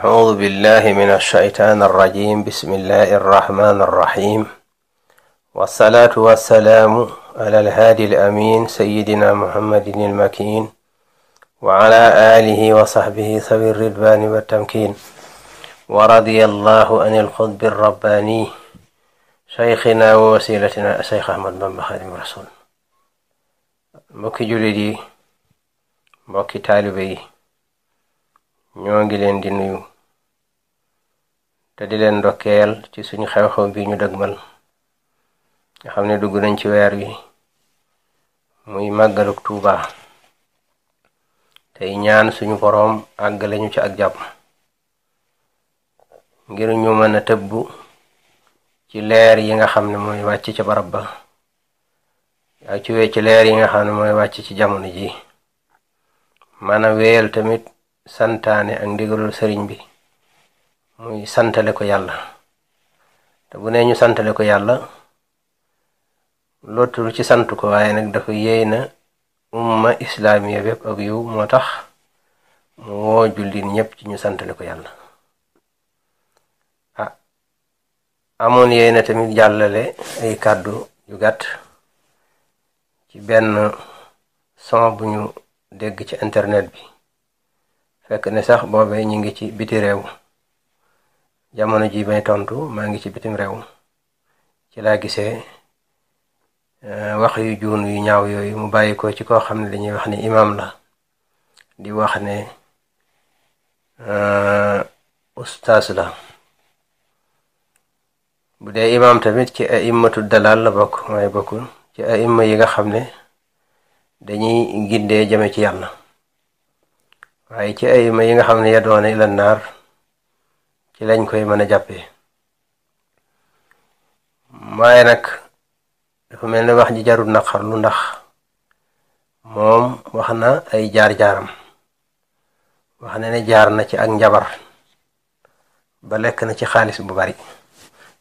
أعوذ بالله من الشيطان الرجيم. بسم الله الرحمن الرحيم، والصلاة والسلام على الهادي الأمين سيدنا محمد المكين وعلى آله وصحبه ذوي الرضوان والتمكين، ورضي الله عن القطب الرباني شيخنا ووسيلتنا الشيخ أحمد بن خادم الرسول. mbokki jullit yi, mbokki taalibe yi, ñoo ngi leen di nuyu te di leen ndokkeel ci suñu xew-xew bi ñu dëgmal nga xam ne dugg nañ ci weer wi muy màggaluk Tuuba, tey ñaan suñu boroom àggale ñu ci ak jàmm ngir ñu mën a tëbbu ci leer yi nga xam ne mooy wàcc ca barab ba ak ci leer yi nga xam ne mooy wàcc ci jamono ji, mën a wéyal tamit santaane ak ndigalul sëriñ bi muy santale ko yàlla. te bu nee ñu santale ko yàlla lottul ci sant ko, waaye nag dafa yéey na umma islaamiya bépp ak yiw, moo tax mu woo jullit ñépp ci ñu santale ko yàlla. amoon yéey na tamit jàllale ay kàddu yu gàtt ci benn son bu ñu dégg ci internet bi, fekk ne sax boobee ñu ngi ci biti réew. jamono ji may tontu maa ngi ci bitim réew, ci laa gisee wax yu juun yu ñaaw yooyu mu bàyyi ko ci koo xam ne dañuy wax ni imaam la, di wax ne ustaas la. bu dee imaam tamit ci a'immatu dalal la bokk, mooy bokkul ci a'imma yi nga xam ne dañuy gindee jëme ci yàlla, waaye ci a'imma yi nga xam ne yadoona ila naar ci lañ koy mën a jàppee. waaye nag dafa mel ne wax ji jarul naqarlu, ndax moom wax na ay jaar-jaaram, wax na ne jaar na ci ak njabar ba lekk na ci xaalis bu bari.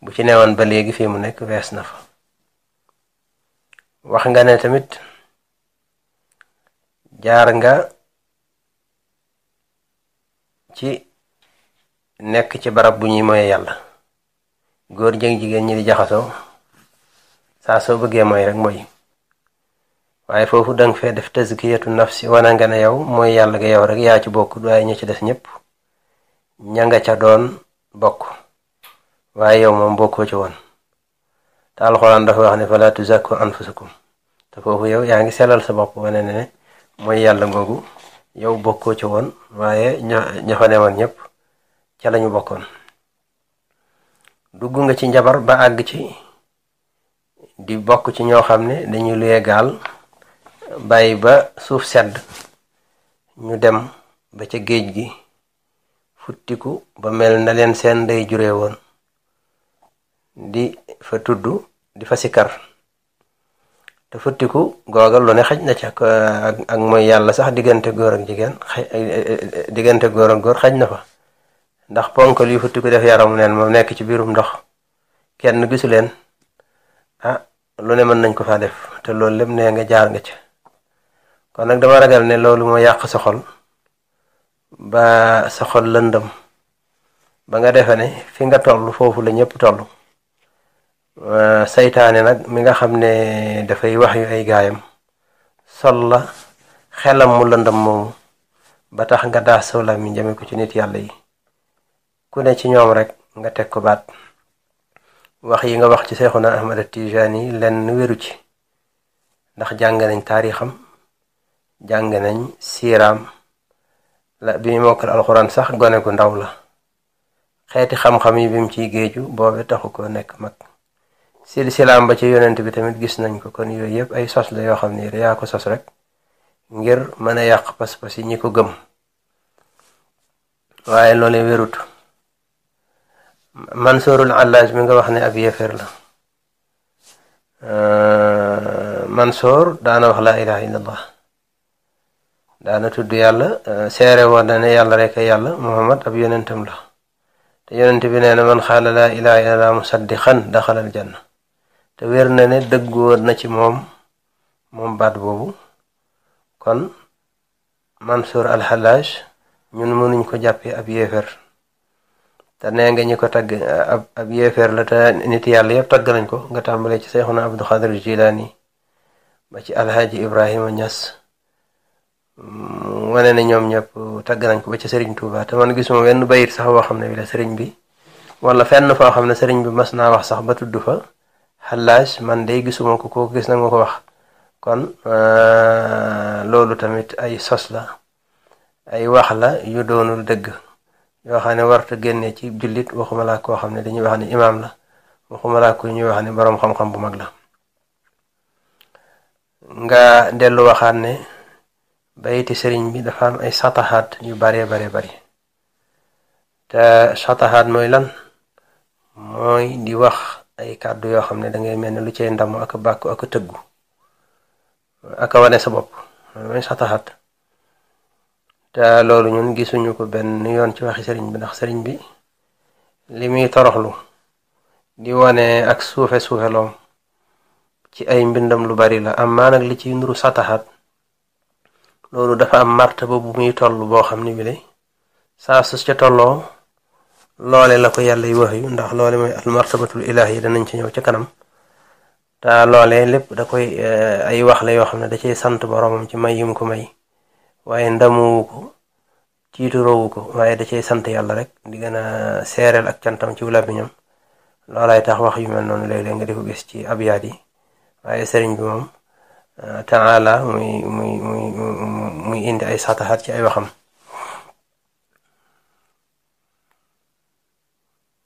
bu ci newoon ba léegi fii mu nekk wees na fa. wax nga ne tamit jaar nga ci nekk ci barab bu ñuy moye yàlla, góor jëng jigéen ñi di jaxasoo, saa soo bëggee mooy rek mooy. waaye foofu danga fee def tazkiyatu nafsi, wana nga ne yow mooy yàlla ga yow rek yaa ci bokk, waaye ña ci des ñépp ña nga ca doon bokk, waaye yow moom bokkoo ci woon. te alxuraan dafa wax ne fala tuzakku anfusakum, te foofu yow yaa ngi selal sa bopp, wane ne mooy yàlla googu yow bokkoo ci woon, waaye ña fa newoon ñépp ca lañu bokkoon. dugg nga ci njabar ba àgg ci di bokk ci ñoo xam ne dañuy luye gaal bàyyi ba suuf sedd ñu dem ba ca géej gi futtiku ba mel na leen seen ndey juree woon, di fa tudd di fa sikar. te futtiku googal lu ne xaj na ca ak mooy yàlla sax diggante góor ak jigéen, diggante góor ak góor xaj na fa, ndax ponkal yu futtiku def yaramu neen moom nekk ci biirum ndox kenn gisu leen, lu ne mën nañ ko fa def, te loolu lépp nee nga jaar nga ca. kon nag dama ragal ne loolu moo yàq sa xol ba sa xol lëndëm ba nga defe ne fi nga toll foofu la ñépp toll. saytaane nag mi nga xam ne dafay wax yu ay gaayam sol la xelam mu lëndëm moomu ba tax nga daa soola mi jëme ko ci nit yàlla yi. ku ne ci ñoom rek nga teg ko baat. wax yi nga wax ci Seexuna Ahmad Tijaani lenn wéru ci, ndax jàng nañ taarixam, jàng nañ siiraam. la bi mu mokkal alxuraan sax gone gu ndaw la, xeeti xam-xam yi bi mu ciy géeju boobe taxu ko nekk mag. silsilaam ba ci yonent bi tamit gis nañ ko. kon yooyu yëpp ay sos la yoo xam ne yaa ko sos rek ngir mën a yàq pas-pas yi ñi ko gëm, waaye loolee wérut. Mansoorul Allaaj mi nga wax ne ab yéeféer la. Mansoor daana wax laa ilaha illallah, daana tudd yàlla, seere woon na ne yàlla rek yàlla, Muhammad ab yonentam la. te yonent bi nee na man xaala laa ilaha illallah musaddiqan daxalal janna. te wér na ne dëggoon na ci moom baat boobu. kon Mansoor al Hallaj ñun mënuñ ko jàppee ab yéeféer, te nee nga ñu ko tagg ab yéeféer la te nit yàlla yëpp tagg nañ ko nga tàmbalee ci Seexuna Abdul Xaadir Jilaani ba ci Alhaaji Ibrahima Ñas wane ne ñoom ñëpp tagg nañ ko ba ci Sëriñ Tuuba te man gisuma wenn bayit sax boo xam ne bi la sëriñ bi wala fenn foo xam ne sëriñ bi mas naa wax sax ba tudd fa Xallaaj man day gisuma ko kooku gis na nga ko wax kon loolu tamit ay sos la ay wax la yu doonul dëgg yoo xam ne warta génne ci jullit waxuma laa koo xam ne dañuy wax ne imaam la waxuma laa ko ñuy wax ne boroom xam-xam bu mag la nga dellu waxaat ne bayti sëriñ bi dafa am ay satahaat yu bare bari te satahaat mooy lan mooy di wax ay kàddu yoo xam ne dangay mel ne lu cay ndamu ak bàkku ak tëggu ak wane sa bopp mooy satahaat te loolu ñun gisuñu ko benn yoon ci waxi sëriñ bi ndax sëriñ bi li muy toroxlu di wane ak suufe-suufeloom ci ay mbindam lu bari la am maa nag li ci nuru satahaat loolu dafa am martaba bu muy toll boo xam ne bi de saa su ca tolloo loole la ko yàlla y wax yu ndax loole mooy al martabatul ilaahi danañ ci ñëw ca kanam te loole lépp da koy ay wax la yoo xam ne da cay sant boroomam ci may yum ko may waaye ndamuwu ko ciituroowu ko waaye da cay sant yàlla rek di gën a seereel ak cantam ci làmmiñam loolaay tax wax yu mel noonu léeg-léeg nga di ko gis ci abyaat yi waaye sëriñ bi moom taala muy indi ay sataxaat ci ay waxam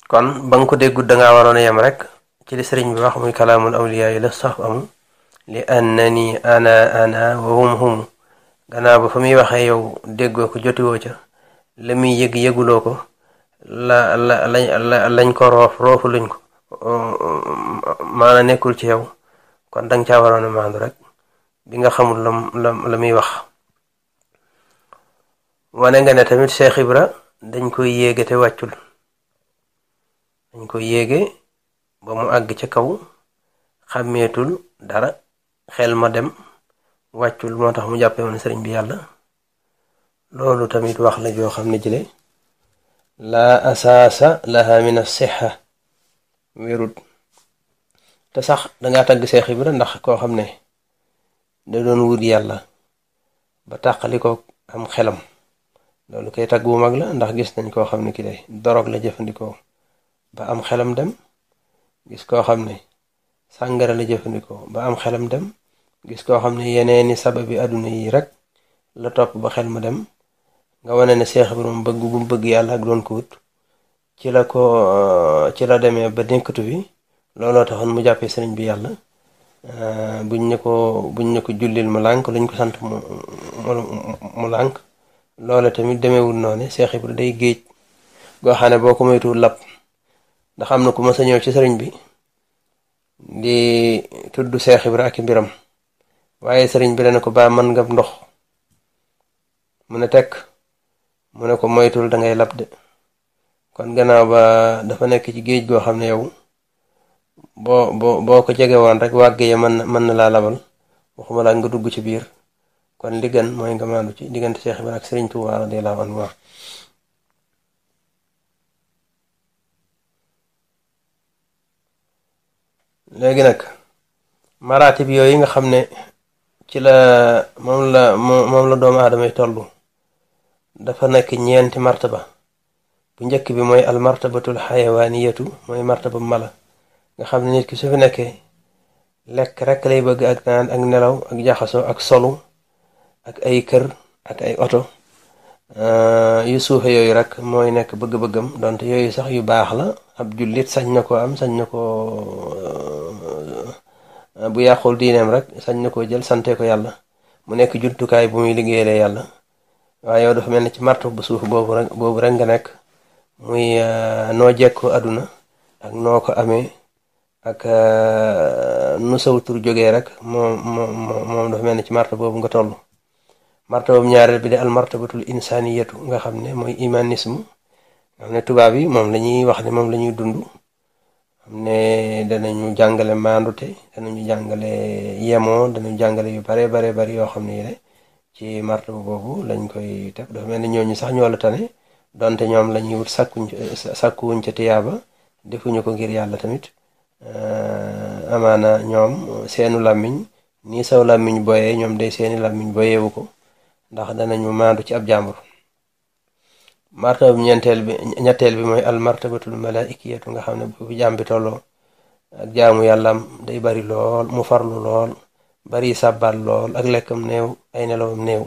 kon ba nga ko déggut dangaa waroon a yem rek ci li sëriñ bi wax muy kalaamul awliyaa yi la sax amu li annani ana wa hum gannaaw ba fa muy waxee yow déggoo ko jotiwoo ca la muy yëguloo ko lañ ko roofu luñ ko maana nekkul ci yow kon danga caa waroon a maandu rek bi nga xamul la muy wax wane nga ne tamit Cheikh Ibra dañ koy yéege te wàccul dañ koy yéege ba mu àgg ca kaw xàmmeetul dara xel ma dem wàccul moo tax mu jàppee woon sëriñ bi yàlla loolu tamit wax la joo xam ne jële laa asaasa laha min as-sihha wérut te sax dangaa tagg Seex Ibra ndax koo xam ne da doon wut yàlla ba tàqali ko am xelam loolu koy tagg bu mag la ndax gis nañ koo xam ne ki day dorog la jëfandikoo ba am xelam dem gis koo xam ne sàngara la jëfandikoo ba am xelam dem gis koo xam ne yeneeni sababi àdduna yi rek la topp ba xel ma dem nga wane ne Seex Ibra moom bëgg bu mu bëgg yàlla ak doon ko wut ci la demee ba nekkatu bi looloo taxoon mu jàppee sëriñ bi yàlla buñ ne ko jullil mu lànk luñ ko sant mu lànk loola tamit demeewul noonu Seex Ibra day géej goo xam ne boo ko moytuwul lapp ndax am na ku ma sa ñëw ci sëriñ bi di tudd Seex Ibra ak mbiram waaye sëriñ bi dana ko baa mën nga ndox mu ne tekk mu ne ko moytul dangay lab de kon gannaaw ba dafa nekk ci géej goo xam ne yow boo ko jege woon rek wàgg ya mën na laa labal waxuma laa nga dugg ci biir kon li gën mooy nga maandu ci diggante Seex Ibra ak sëriñ Tuubaa radiyallaahu anhu léegi nag maraatib yooyu nga xam ne ci la moom la doomu aadama yi tollu dafa nekk ñeenti martaba bu njëkk bi mooy al martabatul xayawaaniyatu mooy martaba mala nga xam ne nit ki su fi nekkee lekk rek lay bëgg ak naan ak nelaw ak jaxasoo ak solu ak ay kër ak ay oto yu suufe yooyu rek mooy nekk bëgg-bëggam donte yooyu sax yu baax la ab jullit sañ na ko am sañ na ko bu yàqul diineem rek sañ na koo jël sante ko yàlla mu nekk jumtukaay bu muy liggéeyale yàlla waaye yow dafa mel ne ci marto bu suuf boobu rek nga nekk muy noo jekkoo àdduna ak noo ko amee ak nu saw tur jógee rek moom dafa mel ne ci marto boobu nga toll marto boobu ñaareel bi de al martabatul insaniyatu nga xam ne mooy humanisme nga xam ne tubaab yi moom la ñuy wax ne moom la ñuy dund xam ne danañu jàngale maandute danañu jàngale yemoo danañu jàngale yu bari yoo xam ne ci martaba boobu lañ koy teg dafa mel ni ñooñu sax ñoo la tane donte ñoom la ñuy wut sàkkuwuñ ca tiyaaba defuñu ko ngir yàlla tamit amaana ñoom seenu làmmiñ nii saw làmmiñ boyee ñoom day seeni làmmiñ boyewu ko ndax danañu maandu ci ab jàmbur. martaba ñetteel bi mooy al martabatul malaikiyatu nga xam ne bu jaam bi tolloo ak jaamu yàllaam day bari lool mu farlu lool bari sàbbal lool ak lekkam néew ay nelawam néew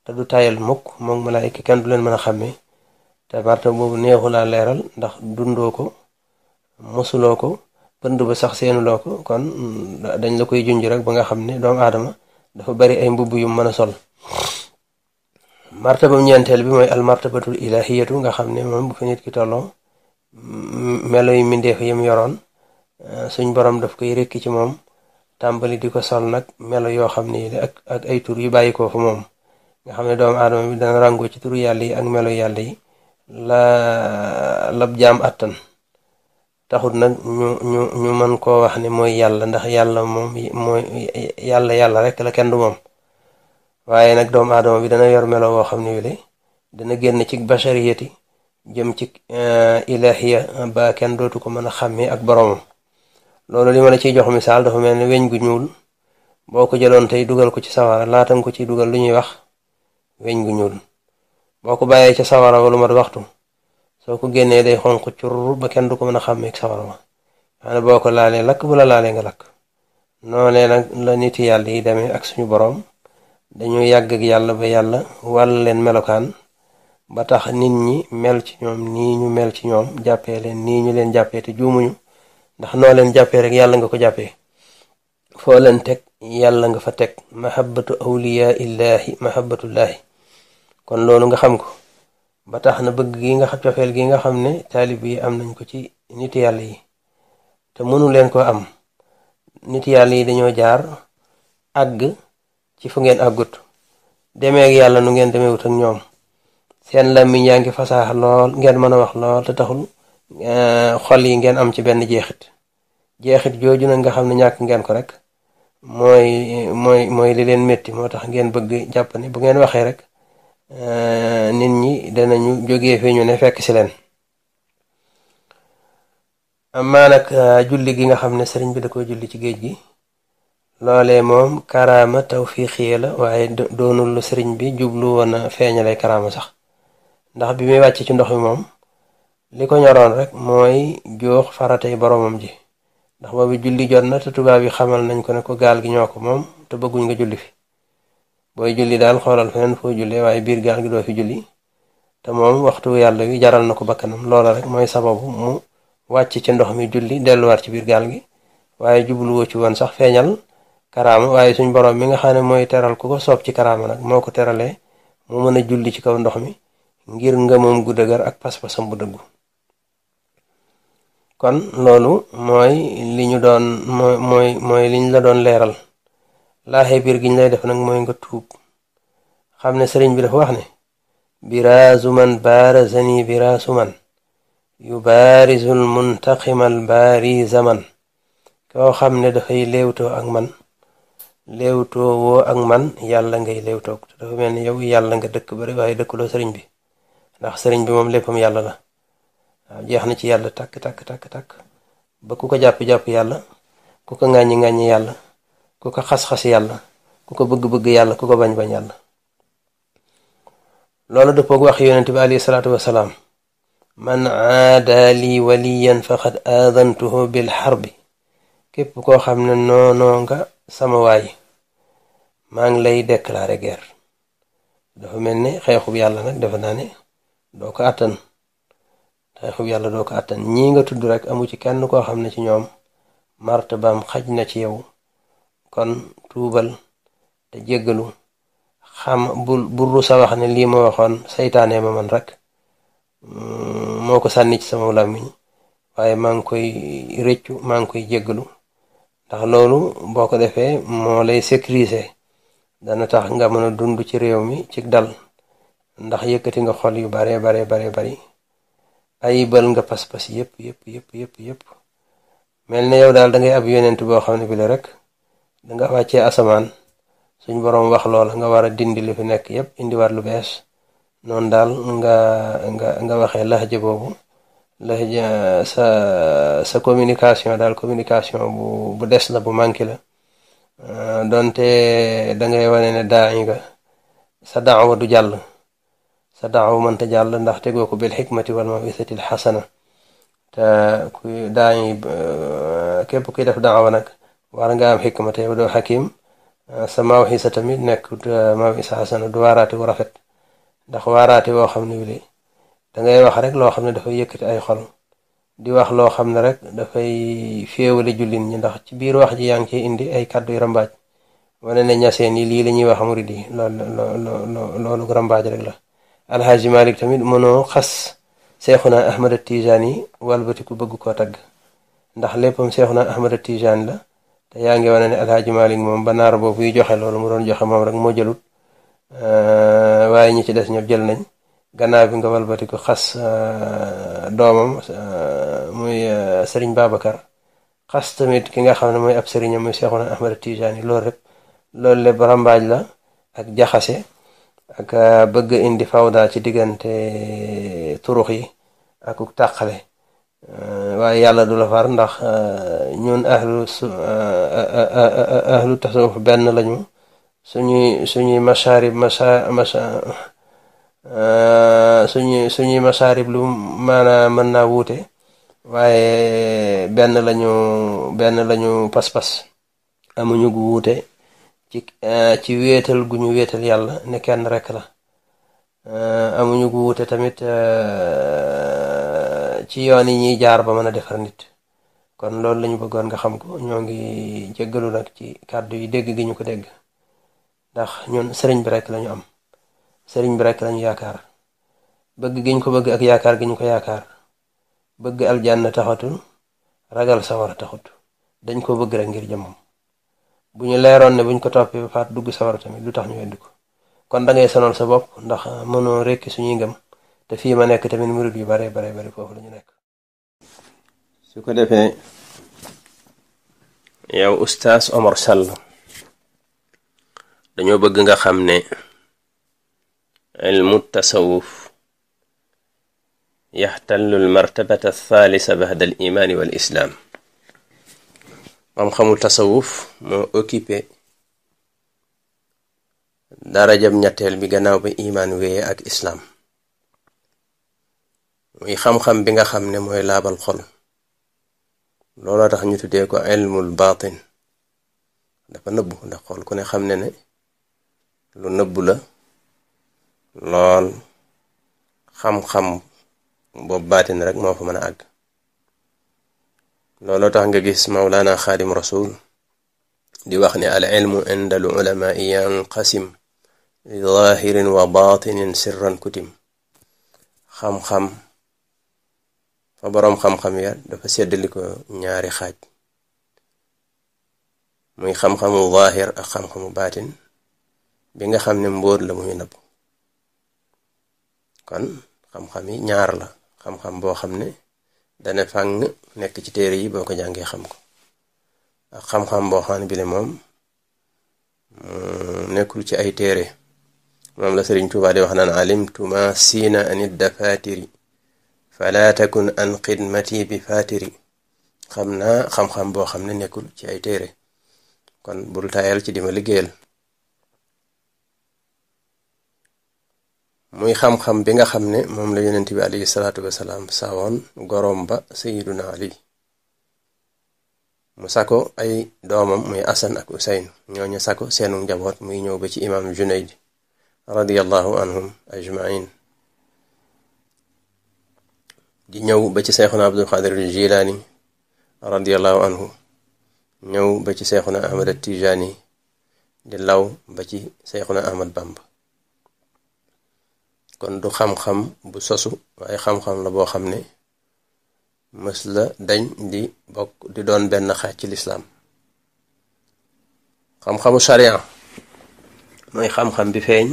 te du tayal mukk moom malaayika kenn du leen mën a xàmmee te martaba boobu neexu laa leeral ndax dundoo ko mosuloo ko pënd ba sax seenuloo ko kon dañ la koy junj rek ba nga xam ne doomu aadama dafa bari ay mbubb yu mën a sol. martaba ñeenteel bi mooy al martabatul ilahiyatu nga xam ne moom bu fi nit ki tolloo melo yu mindeef yim yoroon suñ borom daf koy rekki ci moom tàmbali di ko sol nag melo yoo xam ne ak ay tur yu bàyyi ko fa moom nga xam ne doomu aadama bi dana ràngoo ci turu yàlla yi ak melo yàlla yi lab jaam attan taxut nag ñu mën koo wax ne mooy yàlla ndax yàlla moom mooy yàlla rek la kenn du moom waaye nag doomu aadama bi dana yor melo woo xam ne wile dana génn ci bashariyati jëm ci ilahiya ba kenn dootu ko mën a xàmmee ak boromam. loolu li ma la ciy jox misaal dafa mel ne weñ gu ñuul boo ko jëloon tey dugal ko ci sawara laata nga ko ciy dugal lu ñuy wax weñ gu ñuul boo ko bàyyee ca sawara walu mat waxtu soo ko génnee day xonq cur ba kenn du ko mën a xàmmee ak sawara ma maanaam boo ko laalee lakk bu la laalee nga lakk. noonee nag la nit yàlla yi demee ak suñu borom dañu yàgg ak yàlla ba yàlla wàll leen melokaan ba tax nit ñi mel ci ñoom nii ñu mel ci ñoom jàppee leen nii ñu leen jàppee te juumuñu ndax noo leen jàppee rek yàlla nga ko jàppee foo leen teg yàlla nga fa teg mahabbatu awliyaa illaahi mahabbatullaahi kon loolu nga xam ko ba tax na bëgg gi nga xam cofeel gi nga xam ne taalib yi am nañ ko ci nit yàlla yi te mënu leen ko am nit yàlla yi dañoo jaar àgg ci fu ngeen àggut demee ak yàlla nu ngeen demeewut ak ñoom seen làmmiñ yaa ngi fasaax lool ngeen mën a wax lool te taxul xol yi ngeen am ci benn jeexit jooju nag nga xam ne ñàkk ngeen ko rek mooy li leen métti moo tax ngeen bëgg jàpp ne bu ngeen waxee rek nit ñi danañu jógee fi ñu ne fekk si leen. amaa nag julli gi nga xam ne sëriñ bi da ko julli ci géej gi loolee moom karaama tawfiixiya la waaye doonul lu sëriñ bi jublu woon a feeñalee karaama sax ndax bi muy wàcc ci ndox mi moom li ko ñoroon rek mooy joox faratay boromam ji ndax boobu julli jot na te tubaab yi xamal nañ ko ne ko gaal gi ñoo ko moom te bëgguñ nga julli fi booy julli daal xoolal feneen foo jullee waaye biir gaal gi doo fi julli te moom waxtu yàlla wi jaral na ko bakkanam loola rek mooy sababu mu wàcc ci ndox mi julli delluwaat ci biir gaal gi waaye jubluwoo ci woon sax feeñal karaama waaye suñ borom mi nga xam ne mooy teral ku ko soob ci karaama nag moo ko teralee mu mën a julli ci kaw ndox mi ngir ngëmam gu dëgër ak pas-pasam bu dëggu. kon loolu mooy li ñu doon mooy liñ la doon leeral laaxee biir giñ lay def nag mooy nga tuub xam ne sëriñ bi dafa wax ne biraasu man baarazani biraasu man yubaarisul muntaqimal baari zaman koo xam ne dafay léewtoo ak man léewtoo woo ak man yàlla ngay léewtoog te dafa mel ni yow yàlla nga dëkk bari waaye dëkkuloo sëriñ bi ndax sëriñ bi moom léppam yàlla la waaw jeex na ci yàlla takk ba ku ko jàpp-jàpp yàlla ku ko ŋàññi yàlla ku ko xas-xas yàlla ku ko bëgg-bëgg yàlla ku ko bañ-bañ yàlla. loolu dëppoog wax yonent bi alayhi salaatu wasalaam man aada li waliyan faqad aadantuhu bil xarbi képp koo xam ne noonoo nga sama waay maa ngi lay déclarer guerre. dafa mel ne xeexub yàlla nag dafa naa ne doo ko àttan xeexub yàlla doo ko àttan ñii nga tudd rek amu ci kenn koo xam ne ci ñoom martabaam xaj na ci yow kon tuubal te jéggalu xam bul rusa wax ne lii ma waxoon saytaane ma man rek moo ko sànni ci sama làmmiñ waaye maa ngi koy rëccu maa ngi koy jéggalu ndax loolu boo ko defee moo lay sécuriser dana tax nga mën a dund ci réew mi ci dal ndax yëkkati nga xol yu bare bari ayibal nga pas-pas yépp mel ne yow daal da ngay ab yonent boo xam ne bi la rek danga wàccee asamaan suñ boroom wax loola nga war a dindi li fi nekk yépp indiwaat lu bees noonu daal nga waxee lahja boobu lahja sa communication daal communication bu des la bu manqué la donte dangay wane ne daa'i nga sa daawa du jàll sa daawa mënta jàll ndax tegoo ko bil xikmati wal mawisati al xasana te kuy daa'i képp kuy def daawa nag war nga am xikma te doo xakim sa mawxisa tamit nekkut mawxisa xasana du waaraate wu rafet ndax waaraate woo xam ne wili dangay wax rek loo xam ne dafay yëkkati ay xol di wax loo xam ne rek dafay féewale jullit ñi ndax ci biir wax ji yaa ngi ciy indi ay kàddu yu rambaaj wane ne ñaseen yi lii la ñuy wax murid yi loolu rambaaj rek la. Alxaaji Malik tamit mënoo xas Seexuna Ahmad Tijaani walbati ku bëgg koo tagg ndax léppam Seexuna Ahmad Tijaani la te yaa ngi wane ne Alxaaji Malik moom ba naar boobu buy joxe loolu mu doon joxe moom rek moo jëlut waaye ñi ci des ñëpp jël nañ gannaaw bi nga walbati ko xas doomam muy sëriñ Babacar xas tamit ki nga xam ne mooy ab sëriñam muy Seexuna Ahmad Tijaani loolu lépp rambaaj la ak jaxase ak bëgg indi fawda ci diggante turux yi ak tàqale waaye yàlla du la far ndax ñun ahlu tasawuf benn lañu suñuy masharib lu maanaam mën naa wuute waaye benn lañu pas-pas amuñu gu wuute ci wéetal gu ñu wéetal yàlla ne kenn rek la amuñu gu wuute tamit ci yoon yi ñuy jaar ba mën a defar nit kon loolu lañu bëggoon nga xam ko ñoo ngi jéggalu nag ci kàddu yi dégg gi ñu ko dégg ndax ñun sëriñ bi rek lañu am sëriñ bi rek lañu yaakaar bëgg gi ñu ko bëgg ak yaakaar gi ñu ko yaakaar bëgg aljanna taxatul ragal sawara taxut dañ ko bëgg rek ngir jëmmam bu ñu leeroon ne buñ ko toppee ba faat dugg sawara tamit lu tax ñu weddi ko kon da ngay sonal sa bopp ndax mënoo rekki suñuy ngëm te fii ma nekk tamit murid yu bare foofu la ñu nekk. su ko defee yow Oustaz Omar Sall dañoo bëgg nga xam ne ilmu tasawuf yaxtallu almartabata althalisa ba'da al imaani wal islaam xam-xamu tasawuf moo occupé darajab ñetteel bi gannaaw ba imaan wéye ak islaam muy xam-xam bi nga xam ne mooy laabal xol looloo tax ñu tuddee ko ilmul baatin dafa nëbbu ndax xol ku ne xam ne lu nëbbu la lool xam-xam boobu baatin rek moo fa mën a àgg looloo tax nga gis Mawlana Xaadim Rasul di wax ne al ilmu inda al ulama yanqasim li zahirin wa batinin sirran kutim xam-xam fa boroom xam-xam ya dafa seddali ko ñaari xaaj muy xam-xamu zahir ak xam-xamu baatin bi nga xam ne mbóot la muy nëbb kon xam-xam yi ñaar la xam-xam boo xam ne dana fàng nekk ci téere yi boo ko jàngee xam ko ak xam-xam boo xam ne bi le moom nekkul ci ay téere moom la Sëriñ Tuubaa di wax naan alimtu ma siina anit dafatiri fala takun an xidmati bi fatiri xam naa xam-xam boo xam ne nekkul ci ay téere kon bul tayal ci dima liggéeyal muy xam-xam bi nga xam ne moom la yonent bi alayhi salaatu wasalaam sawoon goroom ba sayiduna ali mu sako ay doomam muy asan ak usayn ñooñu sako seenu njaboot muy ñëw ba ci imam junayd radiyallahu anhum ajmain di ñëw ba ci seexuna abdul qadir jilaani radiyallahu anhu ñëw ba ci seexuna ahmad tijaani di law ba ci seexuna ahmad bamba kon du xam-xam bu sosu waaye xam-xam la boo xam ne mës la dañ di bokk di doon benn xaaj ci lislaam xam-xamu sharia mooy xam-xam bi feeñ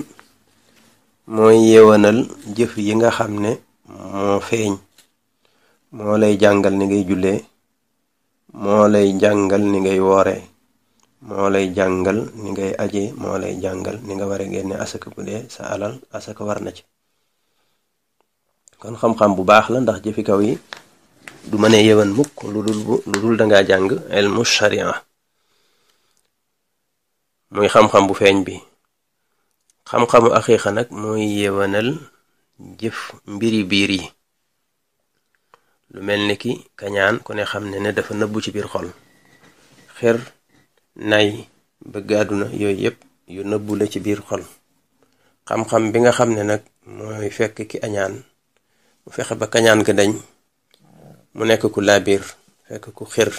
mooy yeewanal jëf yi nga xam ne moo feeñ moo lay jàngal ni ngay jullee moo lay jàngal ni ngay woore moo lay jàngal ni ngay aje moo lay jàngal ni nga war a génne asaka bu dee sa alal asaka war na ci kon xam-xam bu baax la ndax jëfi kaw yi du mën a yewan mukk lu dul dangaa jàng ilmu sharia muy xam-xam bu feeñ bi. xam-xamu aqiqa nag mooy yewanal jëf mbiri biir yi lu mel ni ki kañaan ku ne xam ne dafa nëbbu ci biir xol, xër, nay, bëgg àdduna yooyu yépp yu nëbbu la ci biir xol. xam-xam bi nga xam ne nag mooy fekk ki añaan mu fexe ba kañaan ga dañ, mu nekk ku laabiir, fekk ku xër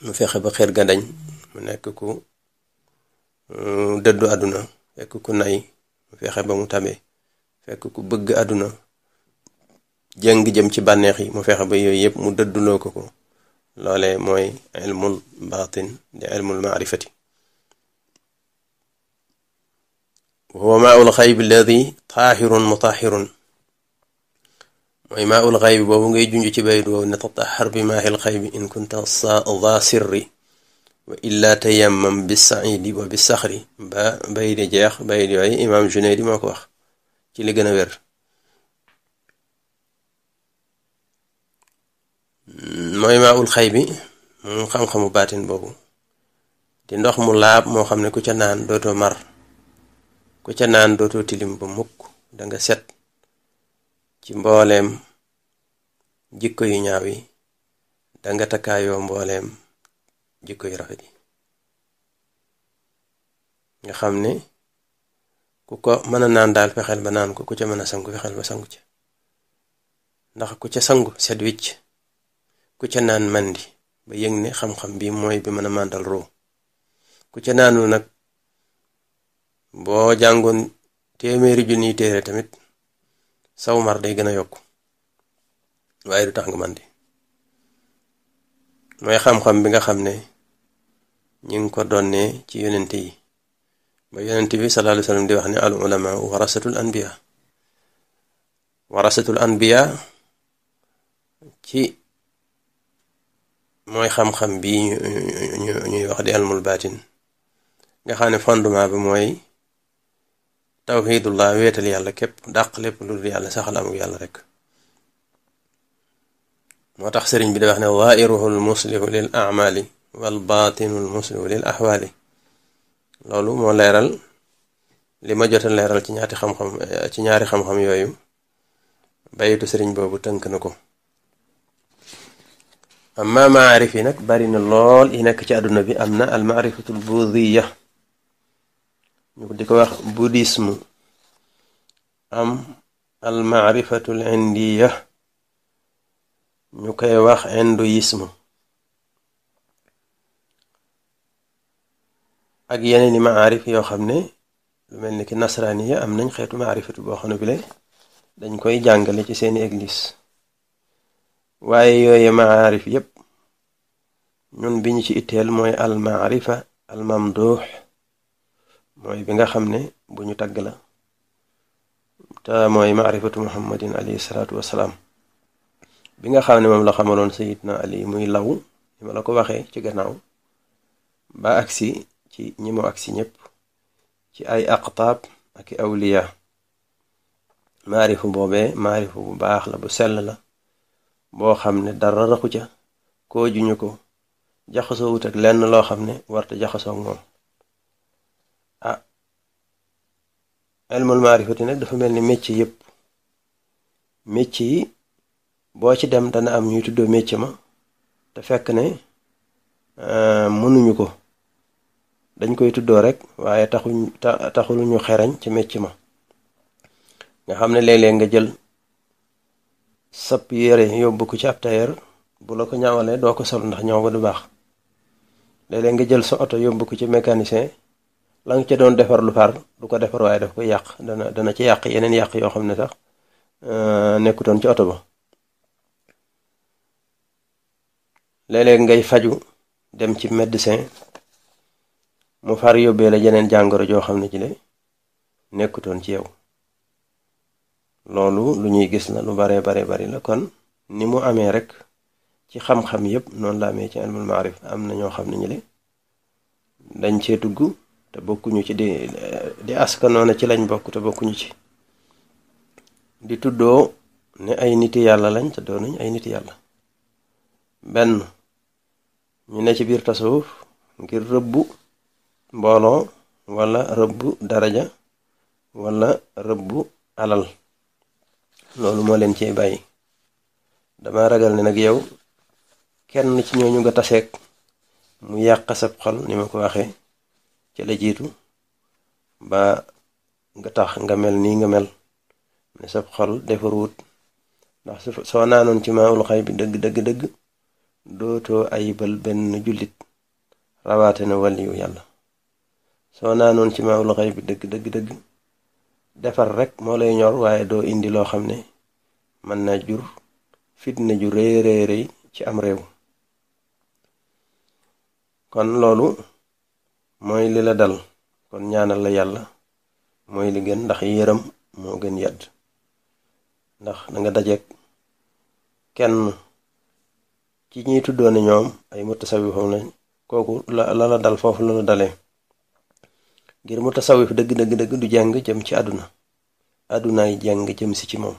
mu fexe ba xër ga dañ, mu nekk ku dëddu àdduna, fekk ku nay mu fexe ba mu tabe, fekk ku bëgg àdduna jëng jëm ci bànneex yi mu fexe ba yooyu yépp mu dëdduloo ko loole mooy ilmul baatin di ilmul maarifati. wa huwa maaul xaybi alladi taahirun mutahirun mooy maaul xaybi boobu ngay junj ci bayit woowu ne tatahar bi maahil xaybi in kunta za sirri wa illa tayammam bis saidi wa bis saxri ba bayit di jeex. bayit yooyu imaam Junayd moo ko wax ci li gën a wér. mooy maaul xaybi mu xam-xamu baatin boobu di ndox mu laab moo xam ne ku ca naan dootoo mar, ku ca naan dootoo tilim ba mukk, danga set ci mbooleem jikko yu ñaaw yi, danga takkaayoo mbooleem jikko yu rafet yi. nga xam ne ku ko mën a naan daal fexeel ba naan ko, ku ca mën a sangu fexeel ba sangu ca, ndax ku ca sangu set wicc, ku ca naan mandi ba yëg ne xam-xam bi mooy bi mën a màndal roo. ku ca naanu nag boo jàngoon téeméeri junniy téere tamit saw mar day gën a yokku waaye du tax nga màndi. mooy xam-xam bi nga xam ne ñi ngi ko donnee ci yonent yi ba yonent bi sallallahu alayhi wasallam di wax ne al ulama warasatul anbiya ci mooy xam-xam bi ñuy wax di ilmul baatin nga xam ne fondement bi mooy tawhidullah, wéetal yàlla képp, dàq lépp lu dul yàlla, saxal amuk yàlla rek. moo tax sëriñ bi da wax ne zaahiruhul muslihu lil a'mali wal baatinul muslihu lil ahwali. loolu moo leeral li ma jota leeral ci ñaari xam-xam yooyu bayitu sëriñ boobu tënk na ko. amma maarif yi nag bari na lool yi nekk ci àdduna bi. am na al maarifatul buudhiya ñu di ko wax bouddhisme, am al maarifatul indiya ñu koy wax hindouisme, ak yeneen i maarif yoo xam ne lu mel ni ki nasraaniya am nañ xeetu maarifatu boo xam ne bile dañ koy jàngale ci seeni église. waaye yooye maarif yépp ñun bi ñu ci itteel mooy al maarifa al mamduux, mooy bi nga xam ne bu ñu tagg la, te mooy maarifatu muhammadin alayhi salaatu wassalaam bi nga xam ne moom la xamaloon sayidna ali muy law ni ma la ko waxee ci gannaaw ba agsi ci ñi mu agsi ñépp ci ay aqtaab ak awliya. maarifu boobee maarifu bu baax la, bu sell la, boo xam ne dara raxu ca, koo juñu ko, jaxasoo wut ak lenn loo xam ne warta jaxasoo ak moom. ilmul maarifati nag dafa mel ni métier yépp, métier yi boo ci dem dana am ñuy tuddoo métier ma te fekk ne mënuñu ko, dañ koy tuddoo rek waaye taxul ñu xerañ ci métier ma. nga xam ne léeg-léeg nga jël sab yére yóbbu ko ci ab tailleur, bu la ko ñawalee doo ko sol ndax ñaw ba du baax. léeg-léeg nga jël sa oto yóbbu ko ci mécanicien, la nga ca doon defar lu far du ko defar waaye daf koy yàq, dana ci yàq yeneen yàq yoo xam ne sax nekkutoon ci oto ba. léeg-léeg ngay faju dem ci médecin mu far yóbbee la jeneen jàngoro joo xam ne ci le nekkutoon ci yow. loolu lu ñuy gis la, lu bari la. kon ni mu amee rek ci xam-xam yépp noonu la amee ci ilmul maarif. am na ñoo xam ne ñu le dañ cee dugg te bokkuñu ci, di aska noona ci lañ bokk te bokkuñu ci, di tuddoo ne ay niti yàlla lañ te doonuñ ay niti yàlla. benn ñu ne ci biir tasawuf ngir rëbbu mbooloo wala rëbbu daraja wala rëbbu alal, loolu moo leen ciy bàyyi. dama ragal ne nag yow kenn ci ñooñu nga taseeg mu yàq sab xol ni ma ko waxee ci la jiitu ba nga tax nga mel nii nga mel ne sab xol defaruwut, ndax soo naanoon ci maawul xay bi dëgg dootoo ayibal benn jullit rawaate na waliyu yàlla. soo naanoon ci maawul xay bi dëgg defar rek moo lay ñor, waaye doo indi loo xam ne mën na jur fitna ju rëy ci am réew. kon loolu mooy li la dal, kon ñaanal la yàlla mooy li gën, ndax yërëm moo gën yàdd. ndax da nga dajeek kenn ci ñiy tuddoone ñoom ay mutasawifam lañ, kooku la dal foofu la dalee. ngir mutasawif dëgg du jàng jëm ci àddunaay jàng jëm si ci moom.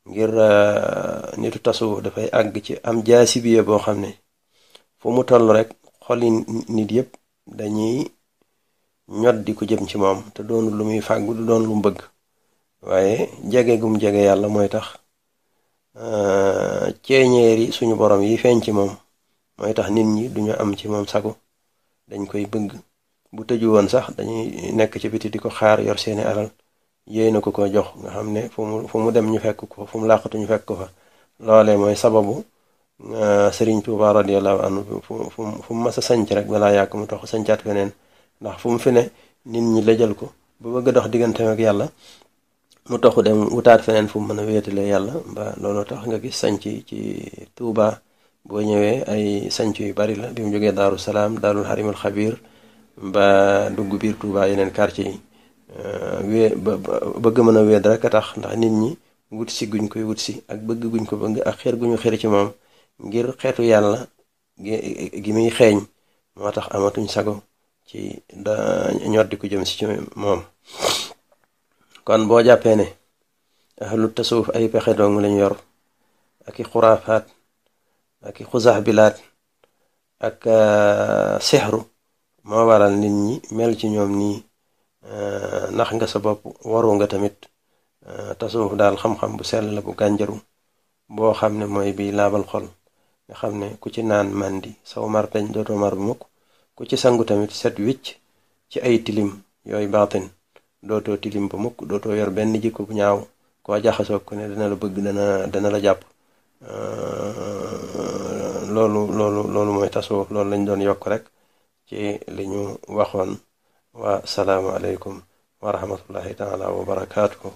ngir nitu tasawuf dafay àgg ci am jaasibiya boo xam ne fu mu toll rek xoli nit yépp dañuy ñot di ko jëm ci moom, te doonul lu muy fàggu, du doon lu mu bëgg, waaye jege gum jege yàlla mooy tax ceeñeeri suñu borom yi feeñ ci moom mooy tax nit ñi duñu am ci moom sago, dañ koy bëgg. bu tëju woon sax dañuy nekk ci biti di ko xaar, yor seeni alal yéey na ko jox, nga xam ne fu mu dem ñu fekk ko, fu mu làqatu ñu fekk ko fa. loolee mooy sababu Sëriñ Tuuba radiyallahu anhu fu mu mas a sanc rek balaa yàgg mu tax sancaat feneen, ndax fu mu fi ne nit ñi lajal ko ba bëgg a dox digganteem ak yàlla, mu taxu dem wutaat feneen fu mu mën a wéetale yàlla. ba looloo tax nga gis sanc ci Tuuba boo ñëwee ay sanc yu bari la, bi mu jógee Daaru Salaam, Daarul Harimul Xabiir, ba dugg biir Tuuba yeneen quartier yi. bëgg mën a wéet rek a tax, ndax nit ñi wut si guñ koy wut si ak bëgg guñ ko bëgg ak xeer guñu xeer ci moom, ngir xeetu yàlla gi muy xeeñ moo tax amatuñ sago ci ñor di ko jëm si ci moom. kon boo jàppee ne ahlu tasawuf ay pexe dong lañ yor, ak i xuraafaat ak i xusax bilaat ak sexru moo waral nit ñi mel ci ñoom nii, nax nga sa bopp, waru nga tamit. tasawuf daal xam-xam bu sell la bu gànjaru boo xam ne mooy bi laabal xol, nga xam ne ku ci naan màndi saw mar dañ, dootoo mar bu mukk. ku ci sangu tamit set wicc ci ay tilim yooyu baatin, dootoo tilim ba mukk, dootoo yor benn jikko bu ñaaw. koo jaxasoo ko ne dana la bëgg, dana la jàpp. loolu mooy tasawuf. loolu lañ doon yokk rek ci li ñu waxoon. wa salaamu aleykum wa rahmatullahi taala wa barakaatuhu.